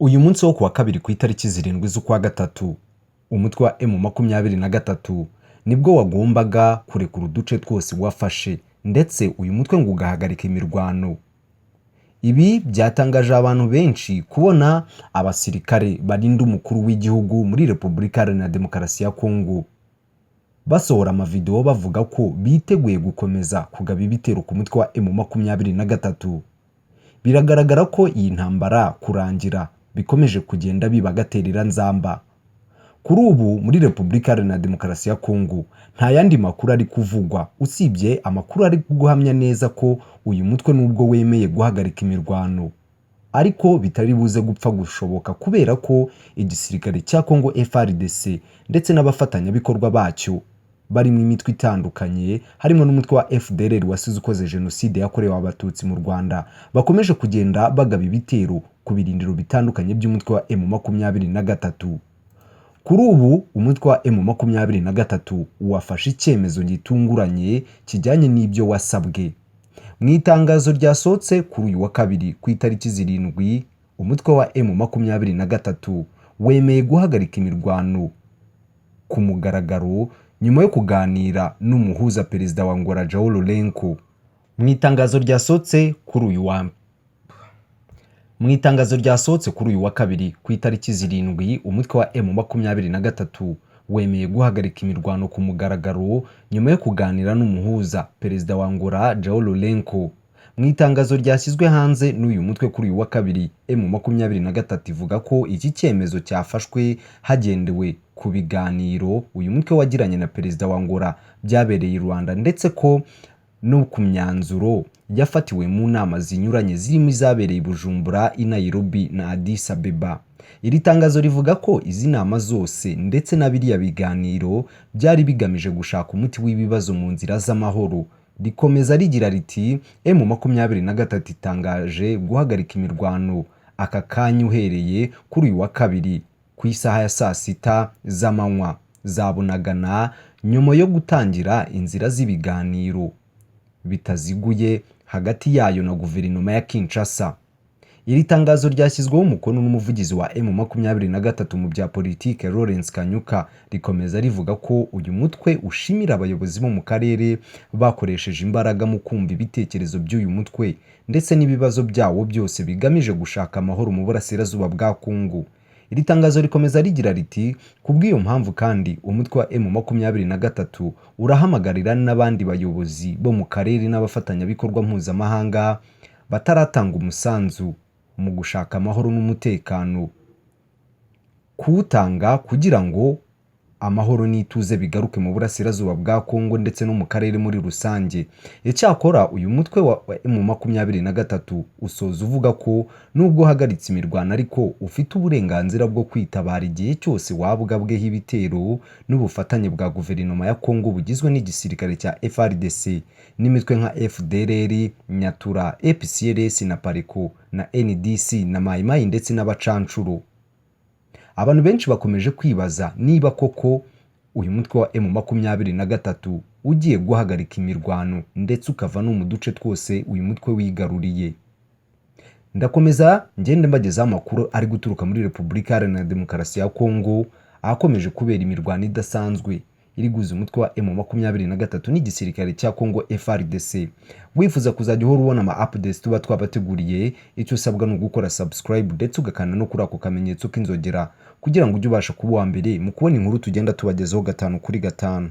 Uyu munsi wo kuwa kabiri ku itariki 7 z'ukwa gatatu, umutwe wa M23 nibwo wagombaga kurekura uduce twose wafashe, ndetse uyu mutwe ngo ugahagarika imirwano. Ibi byatangaje abantu benshi kubona abasirikare barinda umukuru w'igihugu muri Repubulika Iharanira Demokarasi ya Kongo basohora amavidewo bavuga ko biteguye gukomeza kugaba ibitero ku mutwe wa M23. Biragaragara ko iyi ntambara kurangira bikomeje kugenda biba agatereranzamba. Kuri ubu muri Repubulika Iharanira Demokarasi ya Kongo nta yandi makuru ari kuvugwa usibye amakuru ari guhamya neza ko uyu mutwe nubwo wemeye guhagarika imirwano ariko bitari buze gupfa gushoboka, kubera ko igisirikare cya Kongo FARDC ndetse n'abafatanyabikorwa bacyo barimo imitwe itandukanye harimo n'umutwe wa FDLR wasize ukoze jenoside yakorewe Abatutsi mu Rwanda, bakomeje kugenda bagaba ibitero ku birindiro bitandukanye by'umutwe wa M23. Kuri ubu umutwe wa M23 wafashe icyemezo gitunguranye kijyanye n'ibyo wasabwe. Mu itangazo ryasohotse kuri uyu wa kabiri ku itariki 7, umutwe wa M23 wemeye guhagarika imirwano ku mugaragaro nyuma yo kuganira n'umuhuza, perezida wa Angola João Lourenço. Mu itangazo ryasohotse kuri uyu wa kabiri ku itariki 7, umutwe wa M23 wemeye guhagarika imirwano ku mugaragaro nyuma yo kuganira n'umuhuza, perezida wa Angola João Lourenço. Mu itangazo ryashyizwe hanze n'uyu mutwe kuri uyu wa kabiri, M23 ivuga ko iki cyemezo cyafashwe hagendewe ku biganiro uyu mutwe wagiranye na perezida wa Angola byabereye i Rwanda, ndetse ko no ku myanzuro yafatiwe mu nama zinyuranye zirimo izabereye i Bujumbura, i Nairobi na Addis Abeba. Iri tangazo rivuga ko izi nama zose ndetse na biriya biganiro byari bigamije gushaka umuti w'ibibazo mu nzira z'amahoro. Rikomeza rigira riti: "M23 itangaje guhagarika imirwano aka kanya uhereye kuri uyu wa kabiri ku isaha ya saa 6 z'amanywa za Bunagana, nyuma yo gutangira inzira z'ibiganiro bitaziguye hagati yayo na guverinoma ya Kinshasa." Iri tangazo ryashyizweho umukono n'umuvugizi wa M23 mu bya politike, Lawrence Kanyuka, rikomeza rivuga ko uyu mutwe ushimira abayobozi bo mu karere bakoresheje imbaraga mu kumva ibitekerezo by'uyu mutwe ndetse n'ibibazo byawo byose bigamije gushaka amahoro mu burasirazuba bwa Kongo. Iri tangazo rikomeza rigira riti: "Kubw'iyo mpamvu kandi, umutwe wa M23 urahamagarira n'abandi bayobozi bo mu karere n'abafatanyabikorwa mpuzamahanga bataratanga umusanzu mu gushaka amahoro n'umutekano kuwutanga kugira ngo amahoro n'ituze bigaruke mu burasirazuba bwa Kongo ndetse no mu karere muri rusange." Icyakora uyu mutwe wa M23 usoza uvuga ko nubwo uhagaritse imirwano ariko ufite uburenganzira bwo kwitabara igihe cyose waba ugabweho ibitero n'ubufatanye bwa guverinoma ya Kongo bugizwe n'igisirikare cya FARDC n'imitwe nka FDLR, Nyatura, APCLS na Pareco na NDC na Mai Mai ndetse n'abacancuro. Abantu benshi bakomeje kwibaza niba koko uyu mutwe wa M23 ugiye guhagarika imirwano ndetse ukava no mu duce twose uyu mutwe wigaruriye. Ndakomeza ngende mbagezaho amakuru ari guturuka muri Repubulika Iharanira Demokarasi ya Kongo, ahakomeje kubera imirwano idasanzwe iri guhuza umutwe wa M23 n'igisirikare cya Kongo FARDC. Wifuza kuzajya uhora ubona ama updates tuba twabateguriye, icyo usabwa ni ugukora subscribe ndetse ugakanda no kuri ako kamenyetso k'inzogera kugira ngo ujye ubasha kuba uwa mbere mu kubona inkuru tugenda tubagezaho gatanu kuri gatanu.